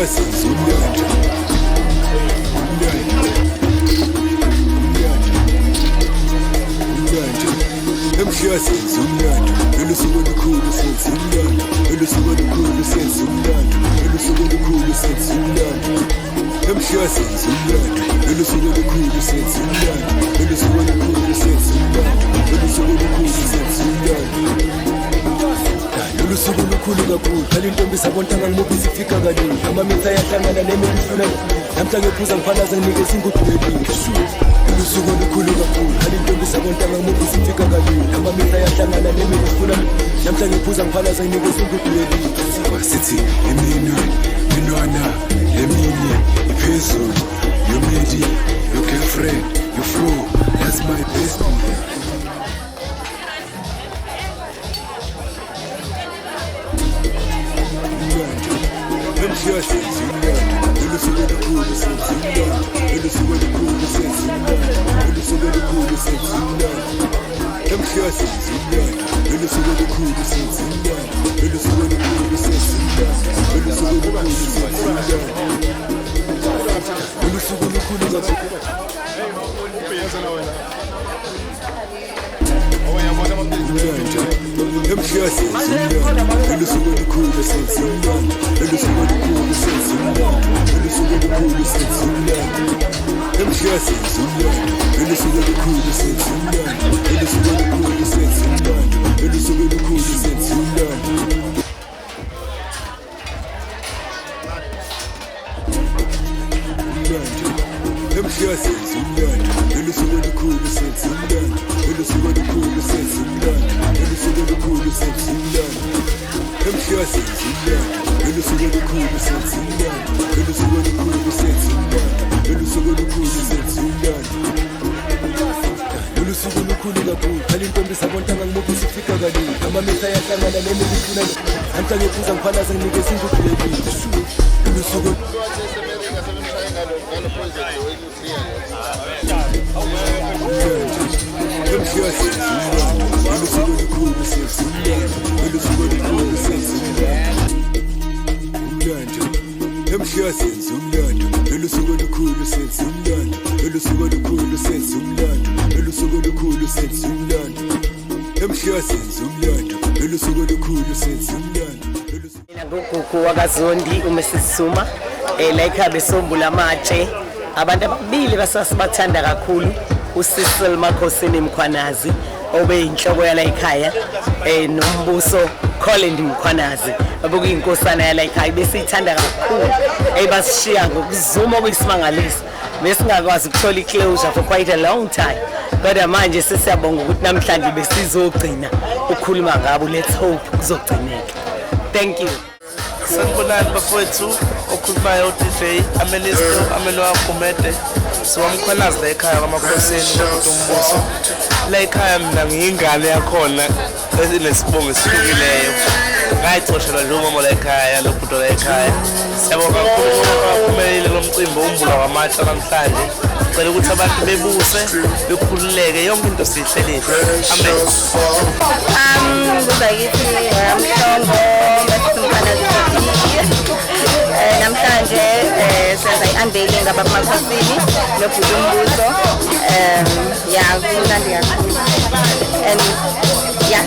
Namhla senza umlando. Umlando. Umlando. Umlando. Namhla senza umlando. Lolu suku olukhulu senza umlando. Lolu suku olukhulu senza umlando. Lolu suku olukhulu senza umlando. Namhla senza umlando. Lolu suku olukhulu senza umlando. Lolu suku olukhulu senza umlando. Lolu suku olukhulu senza umlando. Lolu suku lukhulu kakhulu, phela intombi sabontanga ngimuphi sifika kalula. Amamitha ayahlangana nemihlula. Namhla ngephuza ngiphalaza nginikeza ingudu yelile. Lolu suku lukhulu kakhulu, phela intombi sabontanga ngimuphi sifika kalula. Amamitha ayahlangana nemihlula. Namhla ngephuza ngiphalaza nginikeza ingudu yelile. Sithi iminwe, minwana, eminye iphezulu. Your media, your girlfriend, your flow, that's my best. Namhla senza umlando. Lolu suku olukhulu senza umlando. Lolu suku olukhulu senza umlando. Lolu suku olukhulu senza umlando. Namhla senza umlando. Lolu suku olukhulu senza umlando. Lolu suku olukhulu senza umlando. Lolu suku olukhulu senza umlando. Lolu suku olukhulu kakhulu. Umlando. Namhla senza umlando. Lolu suku olukhulu senza umlando. Lolu suku olukhulu senza umlando. Lolu suku olukhulu senza umlando. Namhla senza umlando. Lolu suku olukhulu senza umlando. Lolu suku olukhulu senza umlando. Lolu suku olukhulu senza umlando. Umlando. Namhla senza umlando. Lolu suku olukhulu senza umlando. Lolu suku olukhulu senza umlando. Lolu suku olukhulu senza umlando. Namhla senza umlando. Lolu suku olukhulu senza umlando. Lolu suku olukhulu senza umlando. Lolu suku olukhulu senza umlando. Lolu suku lukhulu kakhulu, phela intombi sabontanga ngimuphi sifika kalula. Amamitha ayahlangana nemihlula. Namhla ngephuza ngiphalaza nginikeza ingudu yelile. Lolu suku Namhla senza umlando. Lolu suku olukhulu senza umlando. Lolu suku olukhulu senza umlando. Umlando. Namhla senza umlando. Lolu suku olukhulu senza umlando. Lolu suku olukhulu senza umlando. Lolu suku olukhulu senza umlando. Namhla senza umlando. Lolu suku olukhulu senza umlando. Lolu suku Mina nguGugu wakaZondi uMrs Zuma, la ekhaya besombula amatshe. Abantu ababili basasibathanda kakhulu, uCecil Makhosini Mkhwanazi obeyinhloko yala ekhaya, noMbuso Colin Mkhwanazi obekuyinkosana yala ekhaya, besiyithanda kakhulu. Basishiya ngokuzuma okuyisimangaliso, besingakwazi ukuthola i-closure for quite a long time, kodwa manje sesiyabonga ukuthi namhlanje besizogcina ukukhuluma ngabo. Let's hope kuzogcineka. Thank you. Sanibonani bafowethu, okhulumayo u-DJ Amelisto Amelwa Gumede, siwamkhwanazi la ekhaya kwaMakhosini kodwa umbuso la ekhaya. Mina ngiyingane yakhona esinesibongo esihlukileyo, ngayicoshelwa nje umama la ekhaya, lo bhuti la ekhaya. Siyabonga kakhulu baphumelele lo mcimbi wombulwa kwamatshe namhlanje. Cela ukuthi abantu bebuse bekhululeke, yonke into siyihlelile. Amen. Kuzakithi Mhlongo Msumkana. Namhlanje senza i-unveiling ngabakuMakhosini nobhuti Umbuso. Yeah, kumnandi kakhulu. And yeah.